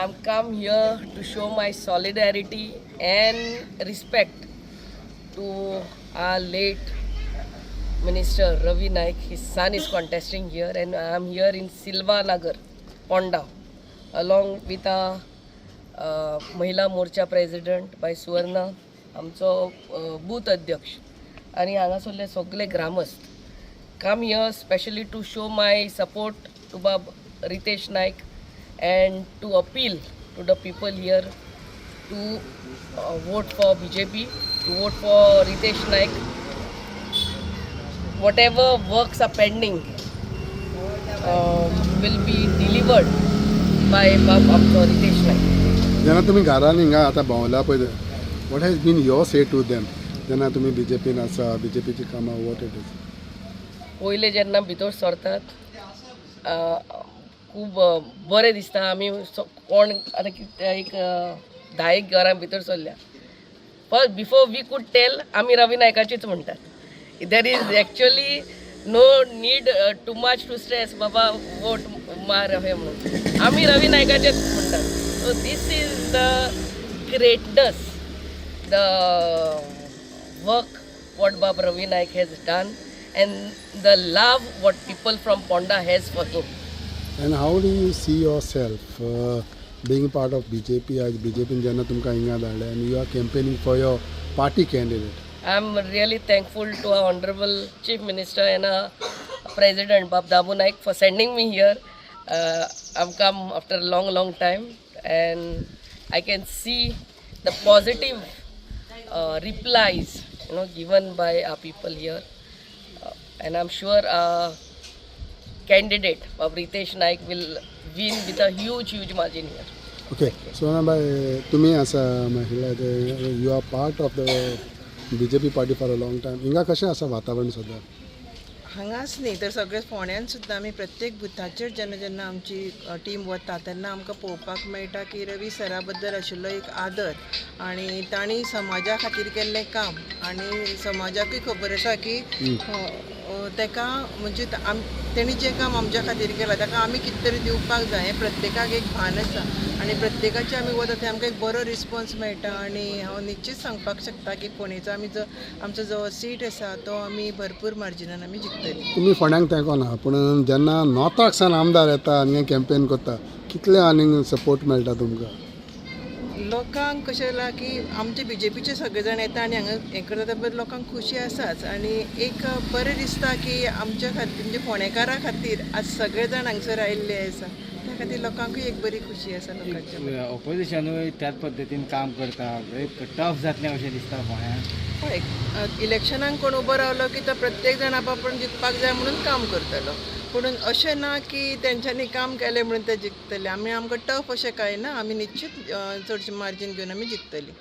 I'm come here to show my solidarity and respect to our late Minister Ravi Naik. His son is contesting here, and I'm here in Silva Nagar, Ponda, along with our महिला मोर्चा president बाय सुवर्णा, आमचो booth अध्यक्ष आनी हांगासरले सगळे ग्रामस्थ. Come here specially to show my support to Bab Ritesh Naik and to appeal to the people here to vote for BJP, to vote for Ritesh Naik. Whatever works are pending will be delivered by Bab आमचो Ritesh Naik. जेन्ना तुमी घरान हिंगा आतां भोंवला पळय, what has been your say to them जेन्ना तुमी बीजेपीन आसा, बीजेपीची कामां, what it is? पयले जेन्ना भितर सरतात, खूब बरें दिसता. आमी कोण आतां कितें एक 10 एक घरां भितर सरल्या. First, before we could tell, आमी रवी नायकाचीच म्हणटात. There is actually no need too much to stress, बाबा वोट मार अहें म्हणून. आमी रवी नायकाचेच म्हणटात. So this is the greatness, the work what Bab Ravi Naik has done and the love what people from Ponda has for him. And how do you see yourself being part of BJP? आयज बीजेपीन जेन्ना तुमकां हिंगा धाडलें and you are campaigning for your party candidate. I am really thankful to our Honorable Chief Minister and our President Bab Damu Naik for sending me here. I've come after a long, long time and I can see the positive replies given by our people here. And I'm sure our candidate, Bab Ritesh Naik, will win with a huge, huge margin here. Okay, so बाय तुमी आसा महिला, you are part of the BJP party for a long time. हिंगा कशें आसा वातावरण सद्या? हांगाच न्ही तर सगळे फोंड्यान सुद्दां आमी प्रत्येक बुथाचेर जेन्ना जेन्ना आमची टीम वता तेन्ना आमकां पळोवपाक मेळटा की रवी सरा बद्दल आशिल्लो एक आदर आनी तांणी समाजा खातीर केल्लें काम आनी समाजाकूय खबर आसा की तेका म्हणजे तेणी जें काम आमच्या खातीर केलां ताका आमी कितें तरी दिवपाक जाय हें प्रत्येकाक एक भान आसा आनी प्रत्येकाचे आमी वता थंय आमकां एक बरो रिस्पॉन्स मेळटा. आनी हांव निश्चीत सांगपाक शकता की फोंडेचो आमी जो आमचो जो सीट आसा तो आमी भरपूर मार्जिनान आमी जिखतली. तुमी फोंड्यांक तेंको ना, पूण जेन्ना नॉर्थाक सान आमदार येता आनी कॅम्पेन करता, कितले आनीक सपोर्ट मेळटा तुमकां? लोकांक कशें जाला की आमचे बीजेपीचे सगळे जाण येता आनी हांगा हें करता त्या लोकांक खुशी आसाच आनी एक बरें दिसता की आमच्या खातीर म्हणजे फोंडेकारां खातीर आज सगळे जाण हांगसर आयिल्ले आसा, त्या खातीर लोकांकूय एक बरी खुशी आसा लोकांच्या. ऑपोजिशनूय त्याच पद्दतीन काम करता, एक टफ जातलें अशें दिसता फोंड्यान? पळय, इलेक्शनाक कोण उबो रावलो की तो प्रत्येक जाण आप जिखपाक जाय म्हणून काम करतलो, पुणून अशें ना की तेंच्यांनी काम केलें म्हणून ते जिखतले. आमी आमकां टफ अशें कांय ना, आमी निश्चीत चडशें मार्जीन घेवन आमी जिखतली.